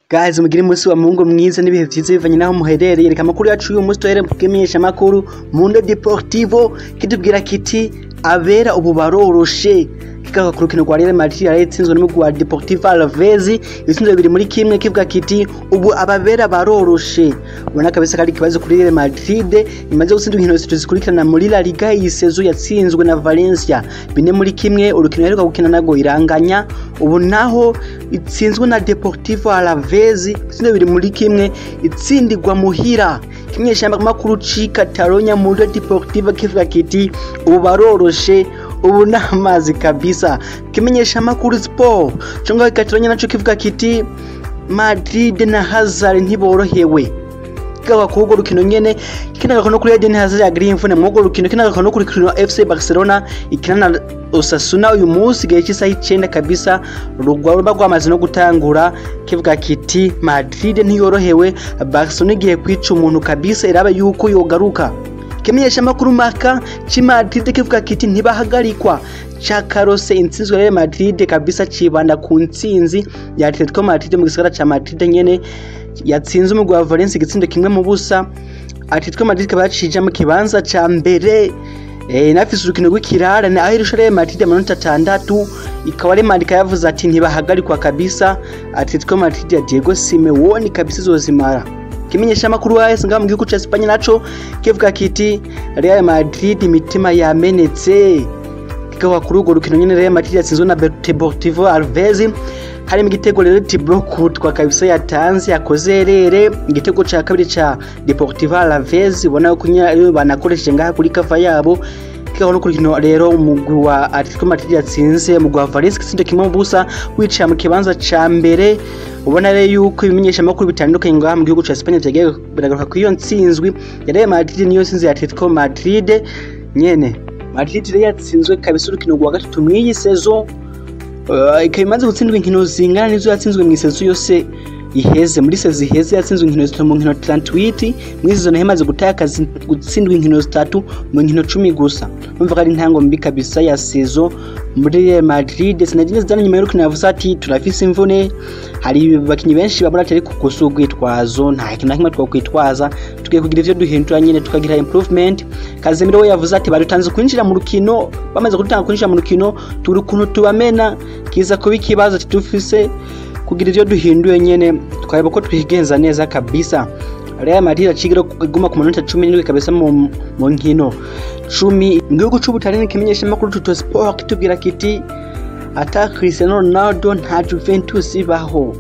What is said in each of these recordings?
Guys, mugire umunsi wa Mungu mwiza n'ibihe vyiza bivanye naho muherereye. Reka amakuru yacu y'uyu munsi tuhere kumenyesha amakuru Mundo Deportivo kitubwira kiti abera ubu baroroshe. Kikaga ku rukino rwa Real Madrid yari itsinzwe n'umugwi wa Deportivo Alaves ibitsindo 2-1, kivuga kiti ubu ababera baroroshe. Ubona kabisa kari ikibazo kuri Real Madrid imaze gutsindwa inkino zitatu zikurikirana muri La Liga. Iyi saison yatsinzwe na Valencia 4-1, urukino yaheruka gukina nago iranganya, ubu naho itsinzwe na Deportivo Alaves ibitsindo 2-1, itsindigwa muhira. Kimenyesha makuru ci Catalonia Mundo Deportivo kivuga kiti ubu baroroshe, ubu n'amazi kabisa. Kimenyesha makuru Sport cyo Catalonia naco kivuga kiti Madrid na Hazard ntiborohewe. Kikaga ku rukino nyene kinagaruka no kuri Eden Hazard yagira imvune mu rukino, kinagaruka no kuri rukino FC Barcelona ikina na Osasuna uyu munsi gihe cy'isaha 9 kabisa, rugwa rwamaze no gutangura. Kivuga kiti Madrid ntiyorohewe, Barcelona igiye kwica umuntu kabisa, iraba yuko yogaruka. Kimenyesha makuru Marca ci Madrid kivuga kiti ntibahagarikwa cakarose intsinzi ya Real Madrid kabisa, cibanda ku ntsinzi ya Atletico Madrid mu gisagara ca Madrid nyene yatsinze umugwi wa Valencia igitsindo 1-0. Atletico Madrid ikaba yacije mu kibanza ca mbere, inafise urukino rw'ikirarane aho irusha Real Madrid amanota 6. Ikaba Real Madrid yavuze ati ntibahagarikwa kabisa, Atletico Madrid ya Diego Simeone kabisa izozimara. Kimenyesha makuru AS ngaho mu gihugu ca Espagne naco kivuga kiti Real Madrid imitima yamenetse. Kikawa kuri urwo rukino nyene Real Madrid yatsinzwe na Deportivo Alaves, harimo igitego rero Thibaut Courtois kabisa yatanze yakoze rere igitego ca kabiri ca Deportivo Alaves, ubona ko banakoresheje ngaha kuri kava yabo. Kikawa no kurikino rero umugwi wa Atletico Madrid yatsinze umugwi wa Valencia igitsindo 1-0, wicaye mu kibanza ca mbere. Ubona rero yuko ibimenyesha makuru bitandukanye ngaha mu gihugu ca Espagne vyagiye biragaruka kuri iyo ntsinzwi ya Real Madrid, niyo ntsinzi ya Atletico Madrid nyene. Madrid rero yatsinzwe kabisa urukino rwa gatatu mw'iyi saison, ikaba imaze gutsindwa inkino zingana n'izo yatsinzwe mu saison yose iheze. Muri saison iheze yatsinzwe inkino 3 mu nkino 38, muri saison imaze gutakaza gutsindwa inkino 3 mu nkino 10 gusa. Umva ari intango mbi kabisa ya saison muri Real Madrid. Zinedine Zidane nyuma y'urukino yavuze ati turafise imvune, hari abakinyi benshi babura atari kukosa urwitwazo, nta kintu na kimwe twakwitwaza, tugiye kugira ivyo duhindura nyene tukagira improvement. Casemiro we yavuze ati barutanze kwinjira mu rukino, bamaze kudutanga kwinjira mu rukino turi ukuntu tubamena kiza kuba ikibazo, tufise kugira ivyo duhinduye nyene tukareba ko twigenza neza kabisa. Real Madrid acigira kuguma ku manota 17 kabisa mu nkino 10. Mu gihugu c'Ubutaliyani kimenyesha makuru Tuttosport kitubwira kiti ata Cristiano Ronaldo nta Juventus ibaho.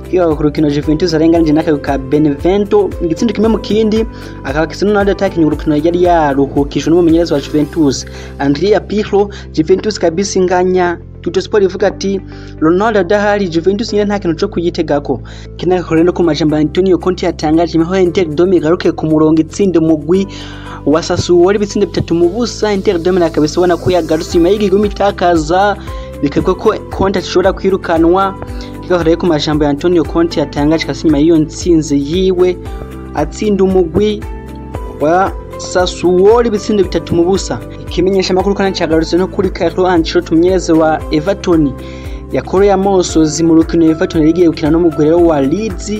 Kiwa ku rukino Juventus arenganije n'akago ka Benevento igitsindo 1-1, akaba Cristiano Ronaldo atakinye urukino yari yaruhukijwe n'umumenyereza wa Juventus Andrea Pirlo. Juventus kabisa inganya. Tuttosport ivuga ati Ronaldo adahari Juventus nyene nta kintu co kuyitegako. Kinakore no ku majambo Antonio Conte yatangaje imiho Inter de igaruke ku murongo itsinda umugwi wa Sassuolo ibitsindo 3-0. Inter de Milan kabisa ubona ko yagarutse nyuma y'igigumi itakaza, bikekwa ko Conte ashobora kwirukanwa. Kikakore ku majambo ya Antonio Conte yatangaje kasi nyuma y'iyo ntsinzi yiwe atsinda umugwi wa Sassuolo ibitsindo 3-0. Ikimenyesha makuru kandi cyagarutse no kuri Carlo Ancelotti umumenyereza wa Everton yakoreye amosozi mu rukino Everton yagiye gukina n'umugwi rero wa Leeds,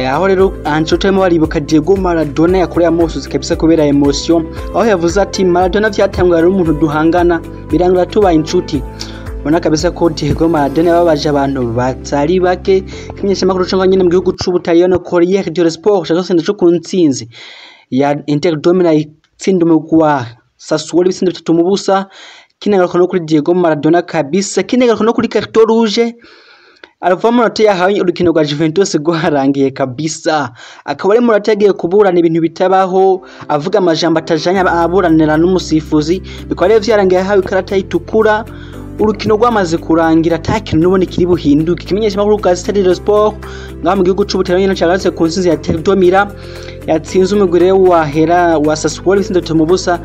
aho rero Ancelotti arimo baribuka Diego Maradona yakoreye amosozi kabisa kubera emotion, aho yavuze ati Maradona vyatanguye ari umuntu duhangana birangira tubaye inshuti. Ubona kabisa ko Diego Maradona yababaje abantu batari bake. Ikimenyesha makuru cyo nyene mu gihugu c'Ubutaliyano Corriere dello Sport cyagarutse cyo ku ntsinzi ya Inter de Milan itsinda umugwi wa Sassuolo ibitsindo 3-0. Kinagaruka no kuri Diego Maradona kabisa, kinagaruka no kuri carton rouge Alvaro Morata yahawe urukino rwa Juventus rwarangiye kabisa, akaba ari Morata yagiye kuburana ibintu bitabaho, avuga amajambo atajanye aburanira n'umusifuzi, bikaba rero vyarangiye yahawe ikarata itukura. Urukino rwamaze kurangira ata kintu n'ubundi kiri buhinduke. Ikimenyesha makuru Gazzetta dello Sport ngaho mu gihugu c'Ubutaliyani cagarutse ku ntsinzi ya Inter de Milan yatsinze umugwi rero wa Hera wa Sassuolo ibitsindo 3-0.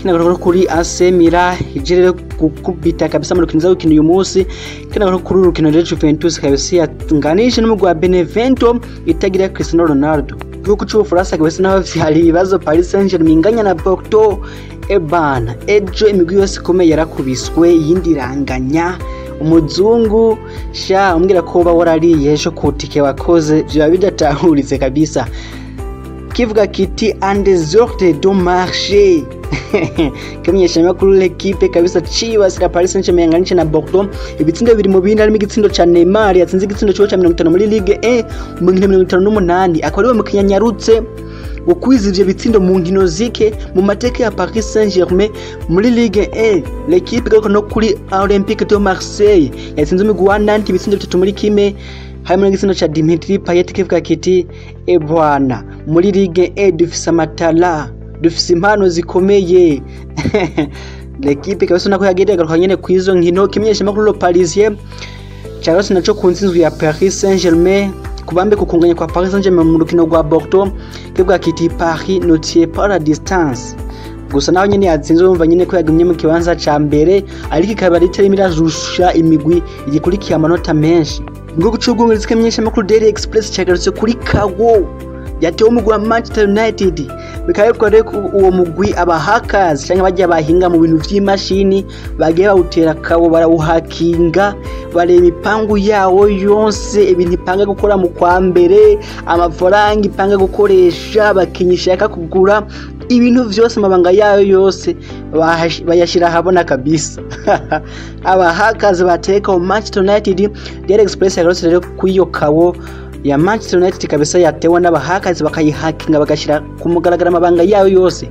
Kinagaruka kuri AC Milan ije rero gukubita kabisa mu rukino rw'ukino uyu munsi. Kinagaruka kuri urukino rero Juventus kabisa yatunganije n'umugwi wa Benevento itagira Cristiano Ronaldo. Gihugu c'Ubufaransa kabisa naho hari ibibazo, Paris Saint-Germain inganya na Porto ebana ejo imigwi yose ikomeye yarakubiswe iyindi iranganya. Umuzungu sha umbwira ko uba warariye ejo ku tike wakoze vyoba bidatahuritse kabisa. Kivuga kiti en désordre de marché. Kimenyesha makuru L'Equipe kabisa cibasira Paris Saint-Germain yanganije na Bordeaux ibitsindo 2-2, harimo igitsindo ca Neymar yatsinze igitsindo ciwe ca 50 muri Ligue 1 mu nkino 58, akaba ariwe mukinya nyarutse gukwiza ivyo bitsindo mu nkino zike mu mateka ya Paris Saint-Germain muri Ligue 1. L'Equipe garuka no kuri Olympique de Marseille yatsinze umugwi wa Nantes ibitsindo 3-1, harimo n'igitsindo ca Dimitri Payet. Kivuga kiti e bwana, muri Ligue 1 dufise amatala, dufise impano zikomeye. L'Equipe kabisa nako yagiye garuka nyene kwizo nkino. Kimenyesha makuru Le Parisien cagarutse naco ku ntsinzwi ya Paris Saint-Germain, kubambe kukunganya kwa Paris Saint-Germain mu rukino rwa Bordeaux. Kivuga kiti Paris ne tient pas la distance. Gusa naho nyene yatsinze, urumva nyene ko yagumye mu kibanza ca mbere, ariko ikaba itarimo irarusha imigwi igikurikiye amanota menshi. Ngo gucubwongereza, kimenyesha makuru Daily Express cagarutse kuri Kawo yatewe umugwi wa Manchester United. Bikaba bivugwa rero ko uwo mugwi aba hackers canke bagiye bahinga mu bintu vy'imashini bagiye bawutera kabo, barawuhakinga, bareba imipangu yawo yonse, ibintu ipanga gukora mu kwa mbere, amafaranga ipanga gukoresha, abakinyi ishaka kugura, ibintu vyose, amabanga yayo yose bayashira ahabona kabisa. Aba hackers bateka Manchester United. Daily Express yagarutse rero kw'iyo kawo ya Manchester United kabisa yatewe n'aba hackers, bakayihakinga, bagashira ku mugaragaro amabanga yayo yose.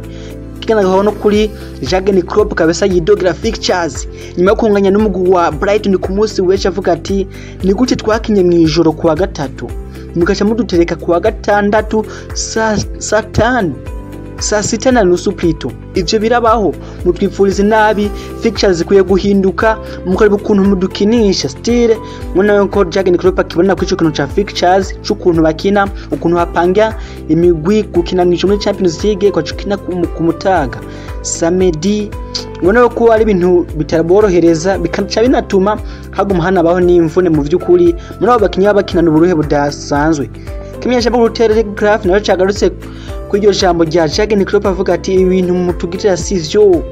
Kiganagaho no kuri Jurgen Klopp kabisa yidogira fixtures nyuma yo kunganya n'umugwi wa Brighton ku munsi w'ejo, avuga ati ni gute twakinye mu ijoro kuwa gatatu mugaca mudutereka kuwa gatandatu saa 5, saa 6:30 plutôt? Ivyo birabaho? Mutwipfuriza nabi, fixtures zikwiye guhinduka, mukareba ukuntu mudukinisha style. Mubona ko Jurgen Klopp akibona ko ico kintu ca fixtures, c'ukuntu bakina, ukuntu bapanga imigwi gukinanisha muri Champions League kwa cukina ku mutaga samedi, ubona ko ari ibintu bitaborohereza, bikaca binatuma haguma hanabaho n'imvune. Mu vy'ukuri muri abo bakinyi baba bakinana uburuhe budasanzwe. Kimenyesha makuru Telegraph nayo cagarutse kuri iryo jambo rya Jurgen Klopp, avuga ati ibintu mutugirira sivyo,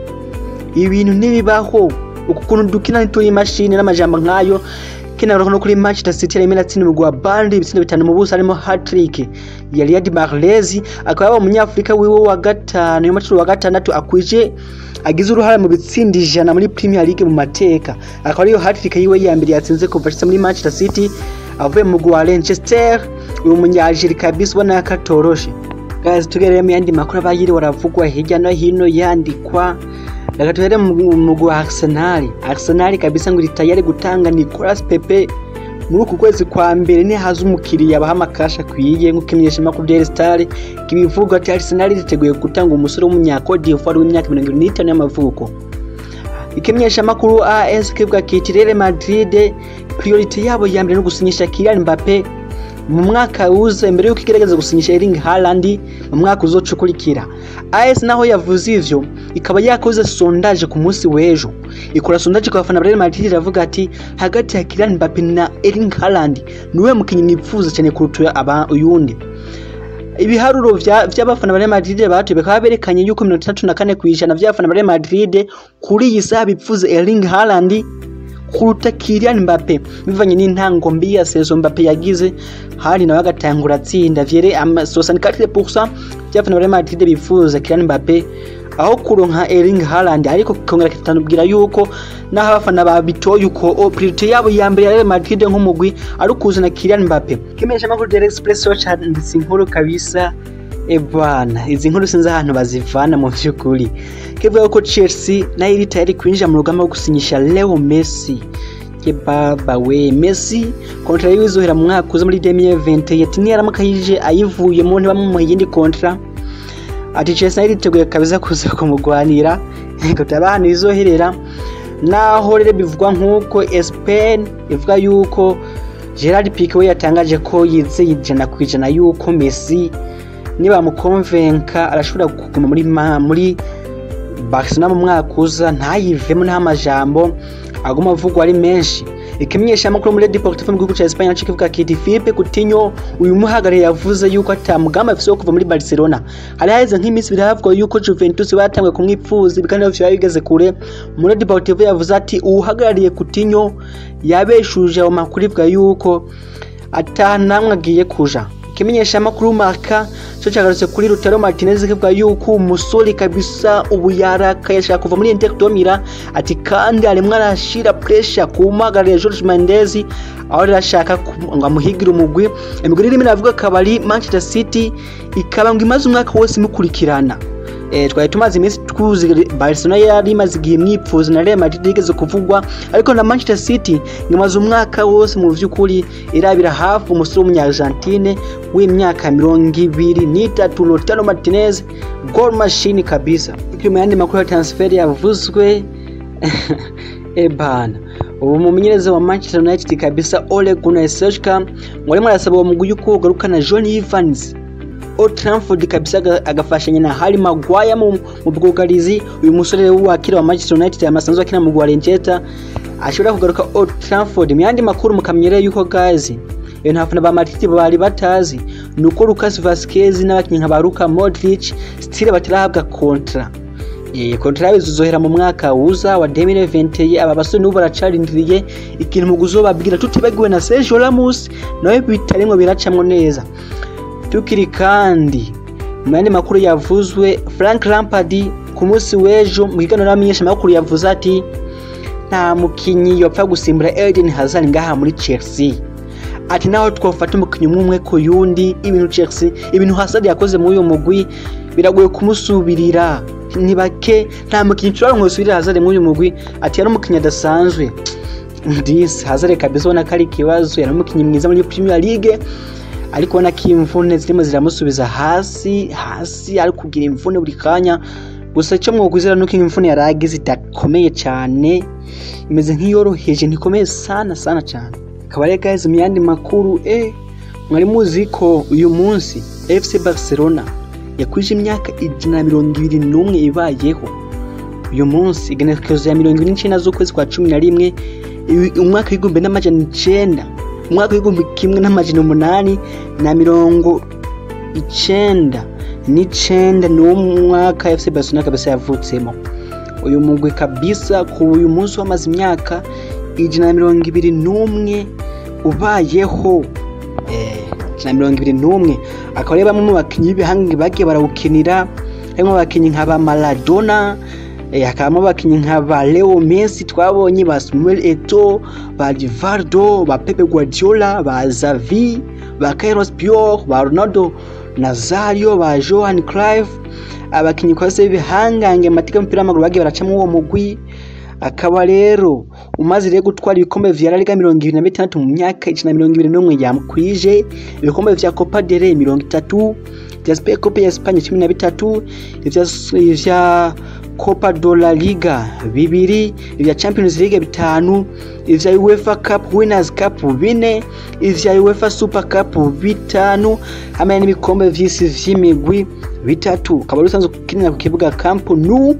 ibintu ntibibaho, uku kuntu dukina ntituri imashini, n'amajambo nk'ayo. Kinagaruka no kuri Manchester City yarimo iratsinda umugwi wa Burnley ibitsindo 5-0, harimo hat-trick ya Riyad Mahrez, akaba yaba umunyafurika wiwe wa gatanu y'amacuro wa gatandatu akwije agize uruhare mu bitsinda 100 muri Premier League mu mateka, akaba ariyo hat-trick yiwe ya mbere yatsinze kuva ashitse muri Manchester City avuye mu mugwi wa Leicester. Uyu munyajeri kabisa ubona ko atoroshe. Guys, tugereye mu yandi makuru aba yiriwe aravugwa hirya no hino yandikwa. Reka tuhere mu mugwi wa Arsenal. Arsenal kabisa ngo iri tayari gutanga Nicolas Pepe muri uku kwezi kwa mbere nihaza umukiriya abaha amakasha akwiye, nk'uko imenyesha makuru Daily Star kibivuga, ati Arsenal yiteguye gutanga umusore w'umunya Cote d'Ivoire w'imyaka 75 y'amavuko. Ikimenyesha makuru AS kivuga kiti Real Madrid priorité yabo ya mbere no gusinyisha Kylian Mbappe mu mwaka uza, imbere yuko igerageza gusinyisha Erling Haaland mu mwaka uzoca ukurikira. AS naho yavuze ivyo, ikaba yakoze sondage ku munsi w'ejo, ikora sondage ku bafana ba Real Madrid, iravuga ati hagati ya Kylian Mbappe na Erling Haaland niwe mukinyi mwipfuza cyane kuruta aba uyundi? Ibiharuro vy'abafana ba Real Madrid batuye bakaba berekanye yuko 64% vy'abafana ba Real Madrid kuri iyi saha bipfuza Erling Haaland kuruta Kylian Mbappe, bivanye n'intango mbi ya saison Mbappe yagize, hari nawe agatangura atsinda vyere ama 64% by'abafana ba Real Madrid bifuza Kylian Mbappe aho kuronka Erling Haaland. Ariko kongera kitanubwira yuko naho abafana babitoye uko, priorité yabo ya mbere ya Real Madrid nk'umugwi ari ukuzana Kylian Mbappe. Kimenyesha makuru Daily Express canditse inkuru kabisa. E bwana, izi nkuru sinzi ahantu bazivana mu vy'ukuri. Kivuga ko Chelsea nayo iri tayari kwinjira mu rugamba rwo gusinyisha Leo Messi. Ke baba we, Messi contrat yiwe izohera mu mwaka uza muri 2020, ati niyaramuka yije ayivuyemo ntibamuhe iyindi contrat, ati Chelsea nayo iriteguye kabisa kuza kumugwanira ngo turabe ahantu izoherera. Naho rero bivugwa nk'uko Spain ivuga yuko Gerard Pique we yatangaje ko yizeye 100% yuko Messi nibamukonvenka arashobora kuguma muri Barcelona mu mwaka uza, ntayivemo, nta majambo aguma avugwa ari menshi. Ikimenyesha makuru muri Deportivo mu gihugu ca Espagne naco kivuga kiti Philippe Coutinho uyu muhagarariye yavuze yuko atamugamba afise wo kuva muri Barcelona. Hari haheze nk'iminsi ibiri havugwa yuko Juventus batanguye kumwipfuza ibiganiro vyari bigeze kure. Muri Deportivo yavuze ati uwuhagarariye Coutinho yabeshuje ayo makuru ivuga yuko atanamwe agiye kuja. Ikimenyesha makuru Marca cyo cyagarutse kuri Lautaro Martinez kivuga yuko umusore kabisa ubu yarakaye ashaka kuva muri Inter de Milan, ati kandi arimwo arashira pressure ku muhagarariye Jorge Mendes aho rero ashaka ngo amuhigire umugwi. Imigwi irimo iravuga akaba ari Manchester City ikaba ngo imaze umwaka wose imukurikirana. Twari tumaze iminsi tuzi Barcelona yari imaze igihe imwipfuza na Real Madrid igeze kuvugwa, ariko na Manchester City imaze umwaka wose mu vy'ukuri irabira hafi umusore w'umunya-Argentine w'imyaka 23 Lautaro Martinez, goal machine kabisa. Ikiri mu yandi makuru ya transfer yavuzwe ebana ubu mumenyereza wa Manchester United kabisa Ole Gunnar Solskjaer ngo arimo arasaba uwo mugwi yuko ugarukana John Evans Old Trafford kabisa agafashanya na Harry Maguire mu bwugarizi. Uyu musore wakira wa Manchester United amasanzwe akina mu Leicester ashobora kugaruka Old Trafford. Mu yandi makuru mukamyere yuko guys ibintu abafana ba Madrid bari batazi nuko Lucas Vazquez n'abakinyi nka ba Luka Modric still batarahabwa kontra. Kontra bizohera mu mwaka uza wa 2021. Aba basore n'ubu baracarindiriye ikintu mu kuzobabwira, tutibagiwe na Sergio Ramos nawe bitarimwo biracamwo neza. Tukiri kandi mu yandi makuru yavuzwe, Frank Lampard ku munsi w'ejo mu kiganiro n'abamenyesha makuru yavuze ati nta mukinyi yopfa gusimbura Eden Hazard ngaha muri Chelsea. Ati naho twofata umukinyi umwe ku yundi, ibintu Chelsea ibintu Hazard yakoze muri uyu mugwi biragoye kumusubirira, ntibake nta mukinyi ushobora gusubirira Hazard muri uyu mugwi. Ati yari umukinyi adasanzwe. This Hazard kabisa ubona ko ari ikibazo, yari umukinyi mwiza muri Premier League ariko ubona ko imvune zirimo ziramusubiza hasi hasi, ari kugira imvune buri kanya. Gusa icyo mwokwizera nuko imvune yaragize idakomeye cyane, imeze nk'iyoroheje, ntikomeye sana sana cyane. Akaba rero guys mu yandi makuru mwari muzi ko uyu munsi FC Barcelona yakwije imyaka 121 ibayeho. Uyu munsi igenekerezo ya 29 z'ukwezi kwa 11 umwaka w'igihumbi n'amajana icenda, umwaka w'1899 niwo mwaka FC Barcelona kabisa yavutsemo. Uyu mugwi kabisa ku uyu munsi wamaze imyaka 121 ubayeho, 121. Akaba ari bamwe mu bakinyi b'ibihangange bagiye barawukinira, harimo abakinyi nka ba Maradona, hakabamo abakinyi nka ba Leo Messi twabonye, ba Samuel Eto'o, ba Rivaldo, ba Pepe Guardiola, ba Xavi, ba Carlos Puyol, ba Ronaldo Nazario, ba Johan Cruyff, abakinyi kwase b'ibihangange mu mateka y'umupira w'amaguru bagiye baracamo uwo mugwi. Akaba rero umaze rero gutwara ibikombe vya La Liga 26 mu myaka 121 yamukwije, ibikombe vya Copa del Rey 30, vya Super Coupe ya Espagne 13, ivya Copa de la Liga 2, ivya Champions League 5, ivya UEFA Cup Winners Cup 4, ivya UEFA Super Cup 5, hamwe n'ibikombe vy'isi vy'imigwi 3. Akaba ari usanzwe ukinira ku kibuga Camp Nou,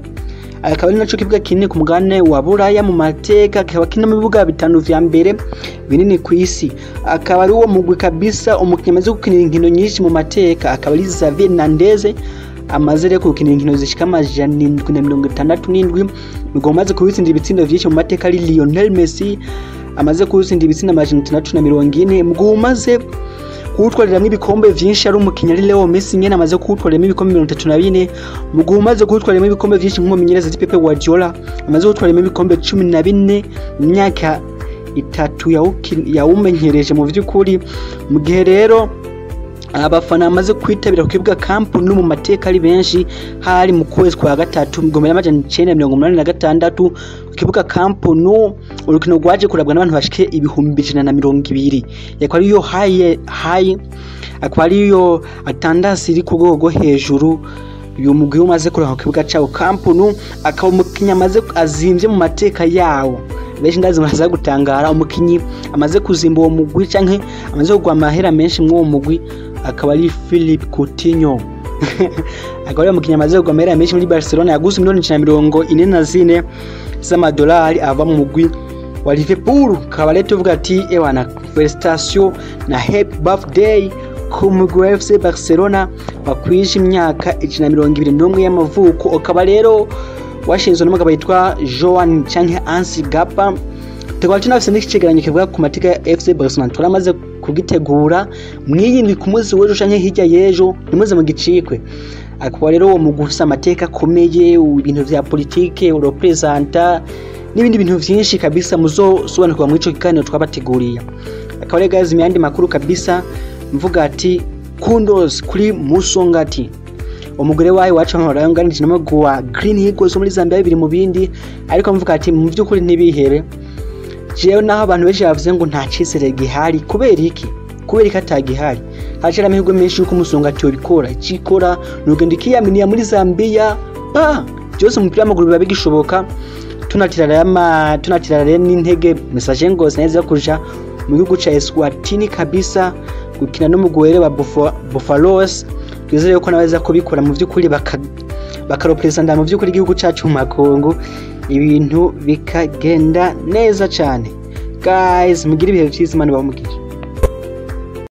akaba ari naco kibuga kinini ku mugabane wa Buraya mu mateka, kikaba kiri mu bibuga 5 vya mbere binini ku isi. Akaba ari uwo mugwi kabisa umukinyi amaze gukinira inkino nyinshi mu mateka akaba ari Xavi Hernandez, amaze rero gukina inkino zishika 767. Mugabo umaze kuwitsindira ibitsindo vyinshi mu mateka ari Lionel Messi, amaze kuwutsinda ibitsindo 640. Mugabo umaze kuwutwariramwo ibikombe vyinshi ari umukinyi ari Leo Messi nyene, amaze kuwutwariramwo ibikombe 34. Mugabo umaze kuwutwariramwo ibikombe vyinshi nk'umumenyereza Pepe Guardiola, amaze kuwutwariramwo ibikombe 14 mu myaka 3 yawumenyereje mu vy'ukuri. Mu gihe rero abafana bamaze kwitabira ku kibuga Camp Nou mu mateka ari benshi, hari mu kwezi kwa gatatu 1986 ku kibuga Camp Nou, urukino rwaje kurabwa n'abantu bashike 120,000, yakaba ariyo hayi akaba ariyo attendance iri ku rwego rwo hejuru uyu mugwi umaze kuronka ku kibuga cawo Camp Nou. Akaba umukinyi amaze azimvye mu mateka yawo, benshi ndazi muraza gutangara, umukinyi amaze kuzimba uwo mugwi canke amaze kugwa amahera menshi mw'uwo mugwi akaba ari Philippe Coutinho. Akaba ari umukinyi amaze kugwa amahera menshi muri Barcelona, yaguze miliyoni 144 z'amadolari ava mu mugwi wa Liverpool. Kaba rero tuvuga ati ewana, felicitation na happy birthday ku mugwi wa FC Barcelona wakwije imyaka 121 y'amavuko. Ukaba rero washinzwe n'umugabo yitwa Joan canke Ansi Gapa. Tukaba tunafise n'icegeranyo kivuga ku mateka ya FC Barcelona, turamaze kugitegura mwiyindwi ku munsi w'ejo canke hirya y'ejo, ntimuze mu gicikwe. Akaba rero uwo mugwi ufise amateka akomeye, ibintu vya politike urepresenta n'ibindi bintu vyinshi kabisa muzosobanukirwa muri ico kiganiro twabateguriye. Akaba rero guys, mu yandi makuru kabisa mvuga ati kudos kuri Musongati, umugore wawe wacu warayunganije n'umugwi wa Green Eagles wo muri Zambia, bibiri mu bindi. Ariko mvuga ati mu by'ukuri ntibihebe. Jewe naho abantu benshi bavuze ngo nta cizere gihari, kubera iki? Kubera iki atagihari? Hacira amahirwe menshi yuko Umusongati yobikora. Ikikora ni ugenda ikiyaminiya muri Zambia, pa byose umupira w'amaguru biba bigishoboka. Tunatira rero n'intege Message Ngozi neza kuja mu gihugu ca Eswatini kabisa gukina n'umugwi wa Buffaloes. Twizere ko nawe kubikora mu by'ukuri, bakarepresenta mu by'ukuri igihugu cacu mu makungu, ibintu bikagenda neza cyane. Guys, mugire ibihe vyiza, Imana ibahe umugisha.